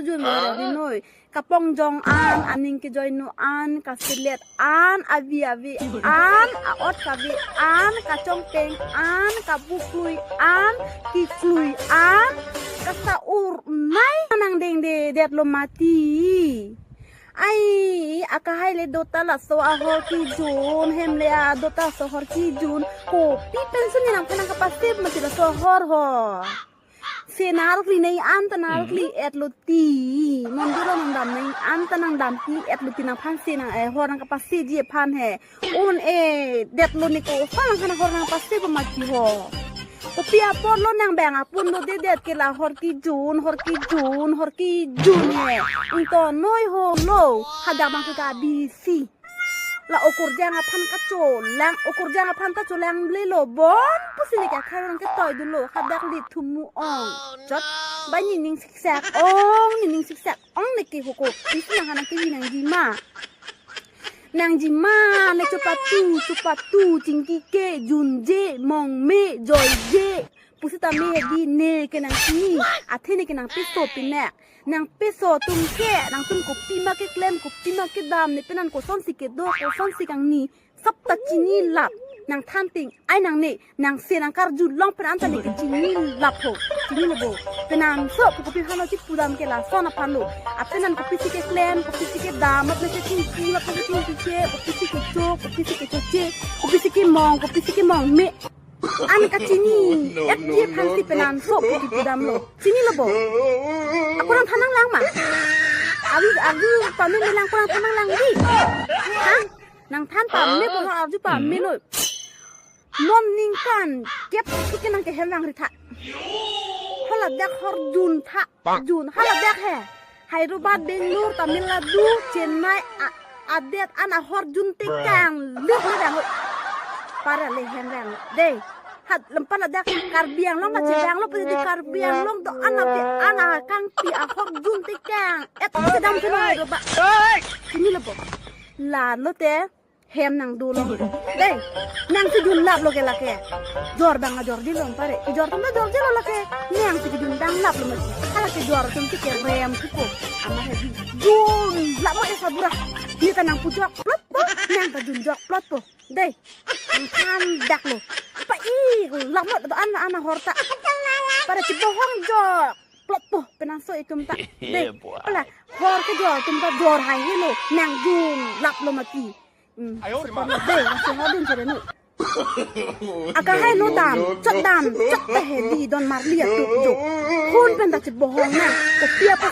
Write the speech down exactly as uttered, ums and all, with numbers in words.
Jun lo di noi. Kapongjong an, aning kejoinu an, kaselet an, avi avi an, aot kavi an, kachongpeng an, kabuklui an, kiklui an, kasa-ur nai nang dengdedet lo mati. Ai, akahai le dota laso ahor kijun, hem le a dota laso ahor kijun. Kopi pensi ne nangphan nangkapasip mati laso ahor ho. Se narkli nei an ta narkli etlo ti. Mondoro nangdam nei an ta nangdam ti etlo ti nangphan se nang, eh, ahor nangkapasiji aphan he. Un-edetlo ne ko, ahor nangphan ahor nangkapasip mati ho. Kopi apotlo nang bang apun lo dedet ke la ahor kijun, ahor kijun, ahor kijun he. Ingto noi ho lo, hadak bang ke ka bisi. La okorjang aphan kacholang, okorjang aphan kacholang lelo bon pusi ne ke akha rang ke toi dulo, hadak li thumu ong. Chot, ba nining siksak ong, nining siksak ong ne ke hoko. Isi nang hanang ke nangji ma. Nangji ma ne chopatu, chopatu, chingki ke, junje, mongme, joije. Pusitame hedi ne ke nangchini, athe ne ke nangpiso pinek. Nangpiso atum ke, nangtum kopi ma keklem, kopi ma kedam, ne penan kosonsi kedo, kosonsi kangni, sap ta chinilap. Nangthan ting, ai nangne, nangse nangkarjulong penan ta ne ke chinilap ho, chinilo bo. Penan so, kopi hano chipudam ke lason aphan lo. Apenan kopisi keklem, kopisi kedam, apnasi chingki, apnasi chingki ke, kopisi kechok, kopisi kechoche, kopisi kemong, kopisi kemongme. An kachini, no, no, F D F no, hansi no. Penan so putih pudam lo. Chinilo bo. Ako nangthan nanglang ma. Avi, avi, pame melang ako nangthan nanglang di. Ha? Nangthan pame ko arju pame lo. Non ningkan kep ke nang kehem nang ritha. Hala dak ahor jun tha. Jun, hala dak he. Hyderabad, Bangalore, Tamil Nadu, Chennai, a-, adet an ahor jun tekang. Lih le dang. Para le hem dang. Dei. Hat lempa ladak Karbi Anglong ma chedang lo pede Karbi Anglong do an ave an akangpi ahor jun tekang. Et sedang kena Hyderabad. Chinilo bo. La lo te. Hem nangdolo. Dei, nangsi junlaplo ke lake. Jor bang ajor dilo pare. Ijor atum ta jorjelo lake. Nangsi kejun danglaplo mati. Hala kejor atum si kerem thupo. Amar hedi. Junlaplo esa bura. Ne ta nangpujok plot po. Nang ta junjok plot po. Dei. Nangthan daklo. Pa-i laplo do an an ahor ta. Para chibohong jok plot po. Penan so itum ta. Dei. Yeah, boy. Pala ahor kejor atum ta jor hai helo. Nangjunlaplo mati. Hmm. Ayo, sekolah dei, masih hadin sore nu. Akahai lo dam, chot dam, chot ta hedi don marli atuk jo. Hun pen ta chibohong na. Kopi apa